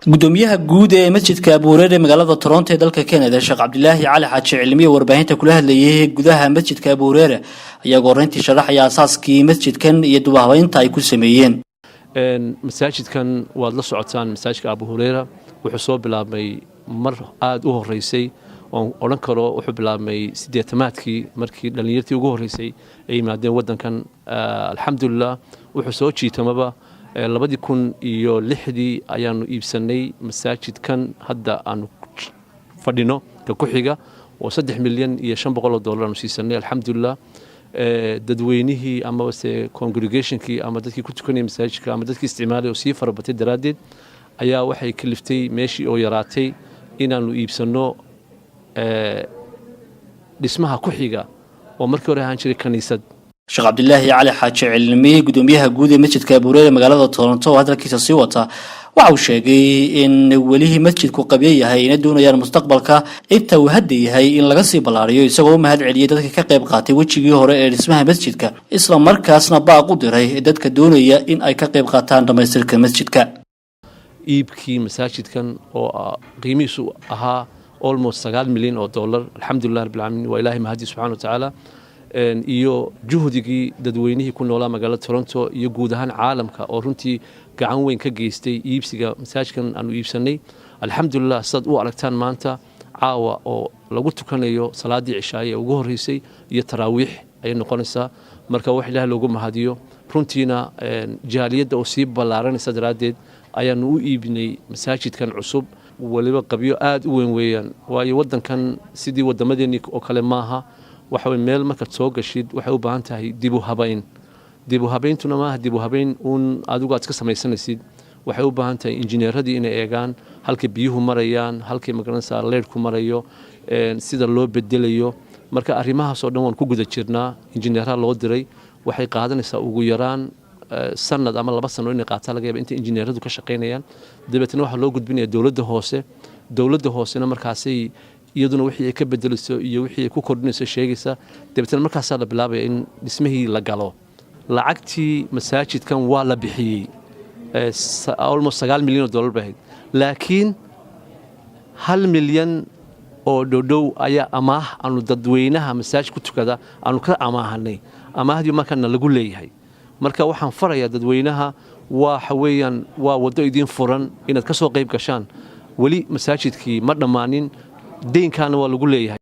Gudoomiyaha guud ee masjidka Abu Hureyre magaalada Toronto ee dalka Canada, Sheekh Cabdilaahi Cali Xaaji Cilmiye, warbaahinta kula hadlayay gudaha masjidka Abu Hureyre, ayaa goreyntii sharaxaya asaaskii masjidkan iyo dib u habeynta ay ku sameeyeen. Masaajidkan waad la socotaan. Masaajidka Abu Hureyra wuxuu soo bilaabmay mar aada u horeysay oon odhan karo wuxuu bilaabmay 80-aadkii, markii dhallinyartii ugu horreysay ay yimaadeen waddankan. Alxamdulilah, wuxuu soo jiitamaba 2006-dii ayaanu iibsanay masaajidkan hadda aanu fadhino, ka ku xiga, oo $3,500,000 aanu siisanay. Alxamdulilah, dadweynihii amabase congregationkii ama dadkii ku tukanaya masaajidka ama dadkii isticmaalay oo sii farabatay daraaddeed ayaa waxay kaliftay, meeshii oo yaraatay, inaanu iibsanno dhismaha ku xiga oo markii hore ahaan jiray kaniisad. Sheekh Cabdilaahi Cali Xaaji Cilmi, gudoomiyaha guud ee masjidka Abu Hureyre magaalada Toronto, oo hadalkiisa sii wata, waxa uu sheegay in welihii masjidku qabyo yahay, ina doonayaan mustaqbalka inta uu hadda yahay in laga sii ballaariyo, isagoo u mahad celiyey dadka ka qayb qaatay wejigii hore ee dhismaha masjidka, isla markaasna baaq u diray dadka doonaya in ay ka qayb qaataan dhammaystirka masjidka. Iibkii masaajidkan oo qiimihiisu ahaa almost $9 milyan, alxamdulilah rabbil caalamiin, waa Ilaahay mahadi subxana wa tacaala, iyo juhdigii dadweynihii ku noolaa magaalada Toronto iyo guud ahaan caalamka oo runtii gacan weyn ka geystay iibsiga masaajidkan aanu iibsanay. Alxamdulilah, sidaad u aragtaan maanta caawa oo lagu tukanayo salaadii cishaaye ee ugu horreysay iyo taraawiix ayay noqonaysaa. Marka wax Ilaah loogu mahadiyo. Runtiina jaaliyadda oo sii ballaaranaysa daraaddeed ayaanu u iibinay masaajidkan cusub. Weliba qabyo aada u weyn weeyaan, waayo waddankan sidii wadamadeennii oo kale maaha. Waxa wey, meel markaad soo gashid waxay u baahan tahay dib u habayn. Dib u habayntuna maaha dib u habayn uun adigu aad iska samaysanaysid. Waxay u baahan tahay injineeradii inay eegaan halkay biyuhu marayaan, halkay, magaranaysaa, leyrhku marayo, sida loo bedelayo. Marka arrimahaasoo dhan waan ku guda jirnaa. Injineeraha loo diray waxay qaadanaysaa ugu yaraan sanad ama 2 sano inay qaataa laga yaaba intay injineeradu ka shaqaynayaan. Dabeetna waxaa loo gudbinaya dowladda hoose. Dowladda hoosena markaasay iyaduna wixii ay ka bedelayso iyo wixii ay ku kordhinayso sheegaysa. Dabeetna markaasaa la bilaabaya in dhismihii la galo. Lacagtii masaajidkan waa la bixiyey, almost $9 milyan bay ahayd, laakiin 1 milyan oo dhowdhow ayaa amaah aanu dadweynaha masaajid ku tukada aanu ka amaahanay. Amaahdii markaana lagu leeyahay. Marka waxaan farayaa dadweynaha, waxa weeyaan waa waddo idiin furan inaad ka soo qayb gashaan. Weli masaajidkii ma dhammaanin, deynkaana waa lagu leeyahay.